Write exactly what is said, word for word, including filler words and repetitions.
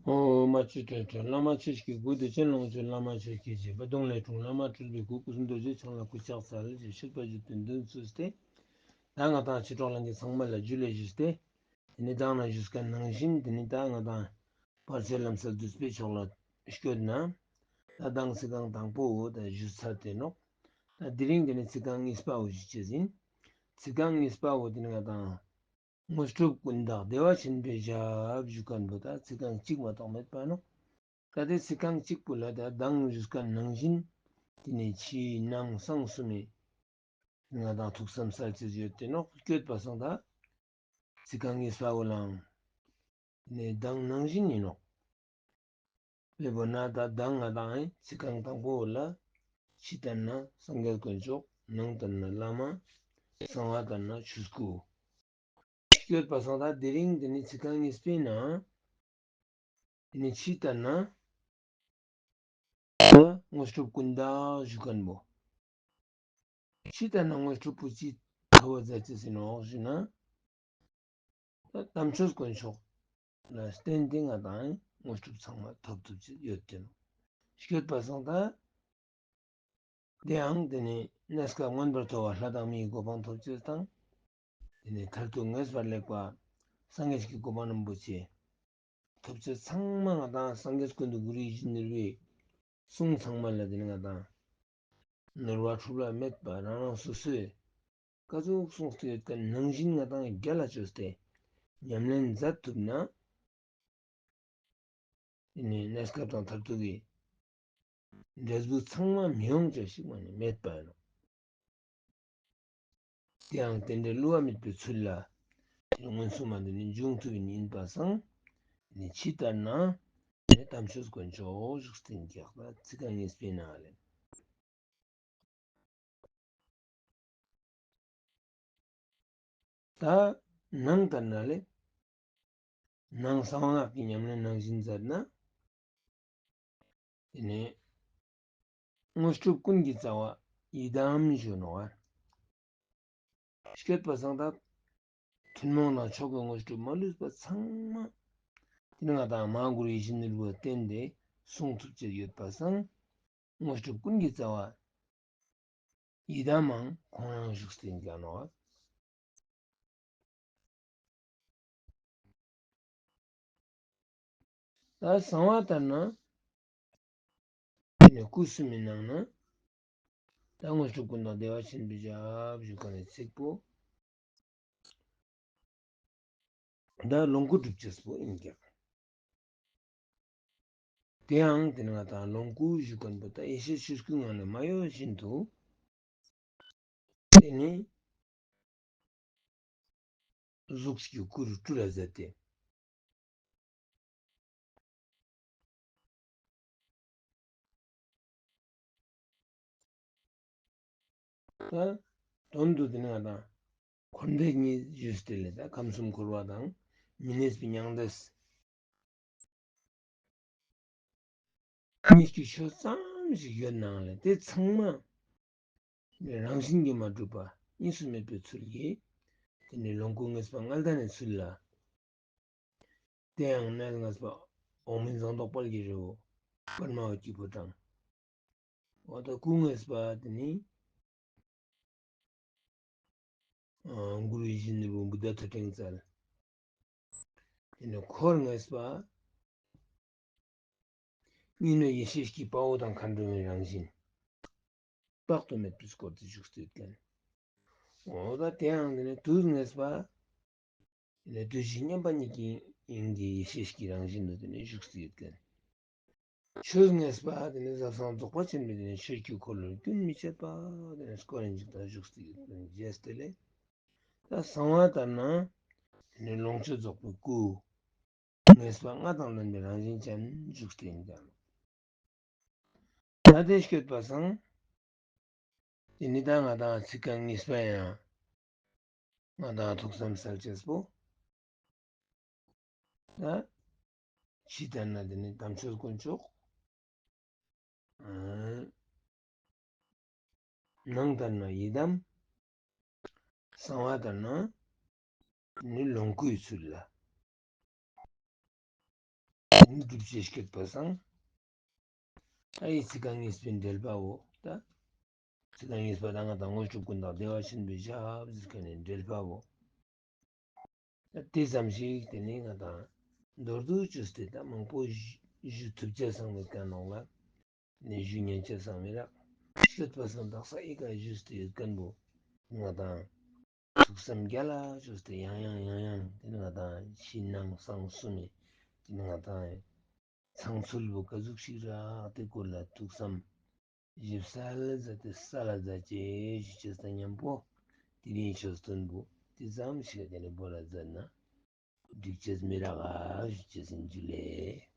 ཨོཾ་མ་ཅིག་སྤྲོས་སྤྲོས་བླ་མ་ཆོས་ཀྱི་སྐུ། བདེ་ཆེན་ལོངས་སྤྱོད་བླ་མ་ཆོས་ཀྱི་རྗེ། བ་དུང་ལས་འཁྲུངས་བླ་མ་སྤྲུལ་པའི་སྐུ། སྐུ་གསུམ་རྡོ་རྗེ་འཆང་ལ་གུས་ཕྱག་འཚལ། ཞེས་མཆོད་པ་བརྗོད་དེ་འདུན་བཙུགས་ཏེ། ད་ང་དང་ཕྱི་གྲོགས་ལྷན་རྒྱས་ཚང་མ་ལ་ཇུ་ལེ་ཞུས་ཏེ། དེ་ནི་མདང་ནང་ཞུས་ཁན་ནང་བཞིན་དེ་ནི་ད་ང་དང་བར་ཆད་ལམ་སེལ་བདུད་རྩིའི་ཕྱོགས་ལ་སྐྱོད་ན། ད་མདང་ཚིག་རྐང་དང་པོ་ད་ཞུས་ཚར་ཏེ་ནོག་ད་དེ་རིང་དེ་ནི་ཚིག་རྐང་གཉིས་པ་བོ་ཞུ་ཅེས་ཡིན། ཚིག་རྐང་གཉིས་པ་བོ་དེ་ནི་ང་དང་དངོས་གྲུབ་ཀུན་བདག་བདེ་བ་ཆེན་པོའི་ཞབས་ཞུ་ཁན་བོ་ད་ཚིག་རྐང་གཅིག་མ་གཏོགས་མེད་པ་ནོག་ད་དེ་ཚིག་རྐང་གཅིག་པོ་ལ་ད་མདང་ཞུས་ཁན་ནང་བཞིན་དེ་ནི་ཕྱི་ནང་གསང་གསུམ་མི་ང་དང་ཐུགས་བསམ་གསལ་ཅེས་ཡོད་དེ་ནོག་སྐྱོད་པ་སང་ད་ཚིག་རྐང་གཉིས་པ་བོ་ལའང་དེ་ནི་མདང་ནང་བཞིན་ཡིན་ནོག་དཔེར་ན་ད་མདང་ང་དང་ཚིག་རྐང་དང་པོ་ལ་ཕྱི་ལྟར་ན་སངས་རྒྱས་དཀོན་མཆོག་ནང་ལྟར་ན་བླ་མ། གསང་བ་ལྟར་ན་ཆོས་སྐུ། སྐྱོད་པ་སང་ད་དེ་རིང་དེ་ནི་ཚིག་རྐང་གཉིས་པའི་ནང་དེ་ནི་ཕྱི་ལྟར་ན་དངོས་གྲུབ་ཀུན་བདག་ཞུ་ཁན་བོ། ཕྱི་ལྟར་ན་དངོས་གྲུབ་པོ་ཅི་ཐོབ་པ་མཛད་ཅེས་ཡིན་ནོག་ཞུ་ན། ད་དམ་ཆོས་དཀོན་མཆོག་ལ་བརྟེན་ཏེ་ང་དང་དངོས་གྲུབ་ཚང་མ་ཐོབ་ཐུབ་ཅེས་ཡོད་དེ་ནོག་སྐྱོད་པ་སང་ད་དེའང་དེ་ནི་གནས་སྐབས་མངོན་པར་མཐོ་བ་ལྷ་དང་མིའི་གོ་འཕང་ཐོབ་ཅེས་དང་། དེ་ནི་མཐར་ཐུག་ངེས་པར་ལེགས་པ་སངས་རྒྱས་ཀྱི་གོ་འཕང་རིན་པོ་ཆེ་ཐོབ་ཅེས་ཚང་མ་ང་དང་སངས་རྒྱས་ཀུན་འདུས་གུ་རུ་ཡིད་བཞིན་ནོར་བུའི་གསུང་ཚང་མ་ལ་དེ་ནི་ང་དང་ནོར་བ་འཁྲུལ་བ་མེད་པ་རང་རང་སོ་སོའི་ཀ་ཟུག་གསུངས་ཏེ་ཡོད་ཁན་ནང་བཞིན་ང་དང་རྒྱལ་ལ་བཅོས་ཏེ་ཉམས་ལེན་མཛད་ཐུབ་ན། དེ་ནི་གནས་སྐབས་དང་མཐར་ཐུག་གི་འབྲས་བུ་ཚང་མ་མི་ཡོང་ཅེས་ཤིག་མ་ནི་མེད་པ་ཡིན་ནོག་དེའང་རྟེན་འབྲེལ་བསླུ་བ་མེད་པའི་ཚུལ་ལ་དེ་ནི་མངོན་སུམ་མ་དེ་ནི་འབྱུང་ཐུབ་པའི་ཡིན་པ་སང་། དེ་ནི་ཕྱི་ལྟར་ན་དེ་ནི་དམ་ཆོས་དཀོན་མཆོག་བཞུགས་སྟེ་ཡིན་ཀྱག་ད་ཚིག་རྐང་གཉིས་པའི་ནང་ལས། ད་ནང་ལྟར་ན་ལེ། ནང་གསང་སྔགས་ཀྱི་ཉམས་ལེན་ནང་བཞིན་མཛད་ན། དེ་ནི་དངོས་གྲུབ་ཀུན་གྱི་རྩ་བ་ཡི་དམ་ཞུ་ནོག་པ། སྐྱོད་པ་སང་ད་ཐུན་མོང་ན་མཆོག་གི་དངོས་གྲུབ་མ་ལུས་པ་ཚང་མ། དེ་ནི་ང་དང་མ་གུ་རུ་ཡིད་བཞིན་ནོར་བུ་བརྟེན་ཏེ་གསུང་ཐུབ་ཅེས་ཡོད་པ་སང་། དངོས་གྲུབ་ཀུན་གྱི་རྩ་བ་ཡི་དམ་མང་ཁོང་རང་བཞུགས་ཏེ་ཡིན་ཀྱག་ནོག་ད་གསང་བ་ལྟར་ན། དེ་ནི་སྐུ་གསུམ་མི་ནང་ན། ད་དངོས་གྲུབ་ཀུན་བདག་བདེ་བ་ཆེན་པོའི་ཞབས་ཞུ་ཁན་ནི་ཚིག་པོ། ད་ལོངས་སྐུ་སྒྲུབ་ཅེས་པོ་ཡིན་ཀྱག་དེའང་དེ་ནི་ང་དང་ལོངས་སྐུ་ཞུ་ཁན་བོ་ད་ཡེ་ཤེས་ཆོས་སྐུའི་ངང་ལས་མ་གཡོས་བཞིན་དུ། དེ་ནི་གཟུགས་ཀྱི་སྐུ་རུ་སྤྲུལ་ལ་མཛད་དེ། ད་དོན་དུ་དེ་ནི་ང་དང་འཁོར་འདས་གཉིས་ཞུས་ཏེ་ལེ། ད་ཁམས་གསུམ་འཁོར་བ་དང་མི་གནས་པའི་མྱང་འདས། གཉིས་ཀྱི་ཆོས་ཙམ་ཞིག་ཡོད་ནའང་ལེ། དེ་ཚང་མ་རང་བཞིན་གྱིས་མ་གྲུབ་པ་གཉིས་སུ་མེད་པའི་ཚུལ་གྱིས། དེ་ནི་ལོངས་སྐུ་ངེས་པ་མངའ་བདག་ནི་ཚུལ་ལ། དེ་ཡང་གནས་ངེས་པ་འོག་མིན་ཟངས་མདོག་དཔལ་གྱི་རི་བོ། པདྨ་འོད་ཀྱི་ཕོ་བྲང་། འོ་ད་སྐུ་ངེས་པ་དེ་ནི་ཨ་གུ་རུ་ཡིད་བཞིན་ནོར་བུ་བུདྡྷ་ཐོད་ཕྲེང་རྩལ། དེ་ནི་འཁོར་ངེས་པ་གཉིས་མེད་ཡེ་ཤེས་ཀྱི་དཔའ་བོ་དང་མཁའ་འགྲོ་མའི་རང་བཞིན། དཔག་ཏུ་མེད་པའི་སྐོར་དུ་བཞུགས་ཏེ་ཡོད་ཁན། འོ་ད་དེའང་དེ་ནི་དུས་ངེས་པ། དེ་ནི་དུས་གཞི་མཉམ་པ་ཉིད་ཀྱི་དབྱིངས་ཀྱི་ཡེ་ཤེས་ཀྱི་རང་བཞིན་དུ་དེ་ནི་བཞུགས་ཏེ་ཡོད་ཁན། ཆོས་ངེས་པ་དེ་ནི་ཟབ་གསང་རྫོགས་པ་ཆེན་པོའི་དེ་ནི་ཆོས་ཀྱི་འཁོར་ལོ་རྒྱུན་མི་འཆད་པ་དེ་ནི་སྐོར་རིན་ཞིག་དང་བཞུགས་ཏེ་ཡོད་ཁན་རྒྱས་ཏེ་ལེ། ད་གསང་བ་ལྟར་ན་དེ་ནི་ལོངས་སྤྱོད་རྫོགས་པའི་སྐུ། ངེས་པ་ལྔ་དང་ལྡན་པའི་རང་བཞིན་ཅན་བཞུགས་ཏེ་ཡིན་ཀྱག་ད་དེ་སྐྱོད་པ་སང་། དེ་ནི་ད་ང་དང་ཚིག་རྐང་གཉིས་པ་ཡང་ང་དང་ཐུགས་བསམ་གསལ་ཅེས་པོ། ད་ཕྱི་ལྟར་ན་དེ་ནི་དམ་ཆོས་དཀོན་མཆོག་ཨ་ནང་ལྟར་ན་ཡི་དམ། གསང་བ་ལྟར་ན་ནི་ལོངས་སྐུའི་ཚུལ་ལ། སྒྲུབ་བྱེད་སྤྱོད་པ་སང་། ད་ཡི་ཚིག་རྐང་གཉིས་པའི་འགྲེལ་པའོ། ད་ཚིག་རྐང་གཉིས་པ་ད་ང་དང་དངོས་གྲུབ་ཀུན་བདག་བདེ་བ་ཆེན་པོའི་ཞབས་ཟེར་ཁན་ནི་འགྲེལ་པའོ། ད་དེ་ཙམ་ཞིག་དེ་ནི་ང་དང་མདོར་བསྡུས་བཅོས་ཏེ་ད་མང་པོ་ཞུ་ཞུ་ཐུབ་ཅེས་སང་མེད་ཁན་ནོག་ལ། ནི་ཞུ་ཉན་ཅེས་སང་མི་རག། སྤྱོད་པ་སང་དག་ས་ཨི་ཀ་ཞུས་ཏེ་ཡོད་ཁན་བོ་ང་དང་ཐུགས་བསམ་རྒྱ་ལ་བཅོས་ཏེ་ཡང་ཡང་ཡང་ཡང་དེ་ནི་ང་དང་ཕྱི་ནང་གསང་གསུམ་མི་དེ་ནི་ང་དང་ཚང་ཚུལ་བོ་ཀ་ཟུག་ཞིག་རག་དེ་སྐོར་ལ་ཐུགས་བསམ་ཞིབ་གསལ་མཛད་དེ་གསལ་ལ་མཛད་ཅེས་ཞུ་ཅེས་དང་མཉམ་པོ་དེ་རིང་ཆོས་སྟོན་བོ་དེ་ཙམ་ཞིག་དེ་ནི་བོ་ལ་མཛད་ན་འགྲིག་ཅེས་མི་རག་ག་ཞུ་ཅེས་ཨིན། ཇུ་ལེ།